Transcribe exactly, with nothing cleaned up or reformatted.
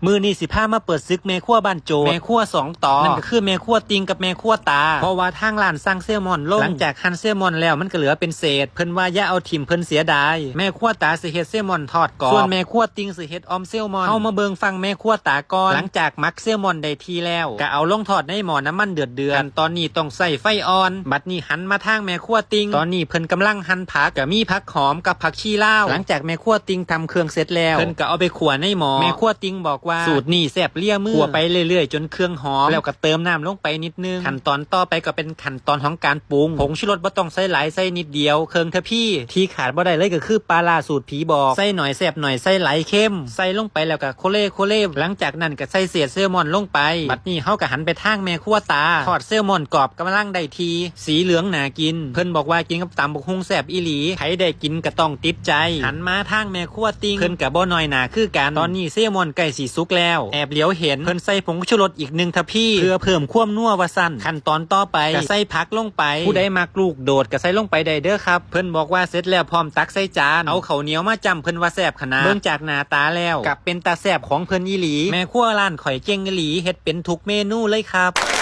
มื้อนี้สิพามาเปิดศึกแม่ครัวบ้านโจทย์ แม่ครัวสองต่อ นั่นก็คือแม่ครัวติงกับแม่ครัวตา เพราะว่าทางร้านสั่งแซลมอนลง หลังจากหั่นแซลมอนแล้วมันก็เหลือเป็นเศษ เพิ่นว่าอย่าเอาถิ่ม เพิ่นเสียดาย แม่ครัวตาสิเฮ็ดแซลมอนทอดกรอบ ส่วนแม่ครัวติงสิเฮ็ดอ่อมแซลมอน เฮามาเบิ่งฝั่งแม่ครัวตาก่อน หลังจากหมักแซลมอนได้ที่แล้ว ก็เอาลงทอดในหม้อน้ำมันเดือดๆ ขั้นตอนนี้ต้องใช้ไฟอ่อน บัดนี้หันมาทางแม่ครัวติง ตอนนี้เพิ่นกำลังหั่นผัก ก็มีผักหอมกับผักชีลาว หลังจากแม่ครัวติงตำเครื่องเสร็จแล้ว เพิ่นก็เอาไปขั่วในหม้อ แม่ครัวติงบอกว่า สูตรนี้แซ่บเลียมือ ขั่วไปเรื่อยๆ จนเครื่องหอม แล้วก็เติมน้ำลงไปนิดนึง ขั้นตอนต่อไปก็เป็นขั้นตอนของการปรุง ผงชูรสบ่ต้องใส่หลาย ใส่นิดเดียว ครึ่งทัพพี ที่ขาดบ่ได้เลยก็คือปลาร้าสูตรผีบอก ใส่หน่อยแซ่บหน่อย ใส่หลายเค็ม ใส่ลงไปแล้วก็โคเล่โคเล่ หลังจากนั้นก็ใส่เศษแซลมอนลงไป บัดนี้เฮาก็หันไปทางแม่ครัวตา ทอดแซลมอนกรอบกำลังได้ที่ สีเหลืองน่ากิน เพิ่นบอกว่ากินกับตำบักหุ่งแซ่บอีหลี ใครได้กินก็ต้องติดใจ หันมาทางแม่ครัวติง เพิ่นก็บ่น้อยหน้าคือกัน ตอนนี้แซลมอนใกล้สิสุกแล้ว แอบเหลียวเห็น เพิ่นใส่ผงชูรสอีกหนึ่งทัพพี เพื่อเพิ่มความนัวว่าซั่น ขั้นตอนต่อไปก็ใส่ผักลงไป ผู้ใดมักลูกโดดก็ใส่ลงไปได้เด้อครับ เพิ่นบอกว่าเสร็จแล้วพร้อมตักใส่จาน เอาข้าวเหนียวมาจ้ำ เพิ่นว่าแซ่บขนาด เบิ่งจากหน้าตาแล้ว กลับเป็นตาแซ่บของเพิ่นอีหลี แม่ครัวร้านข่อยเก่งอีหลี เฮ็ดเป็นทุกเมนูเลยครับ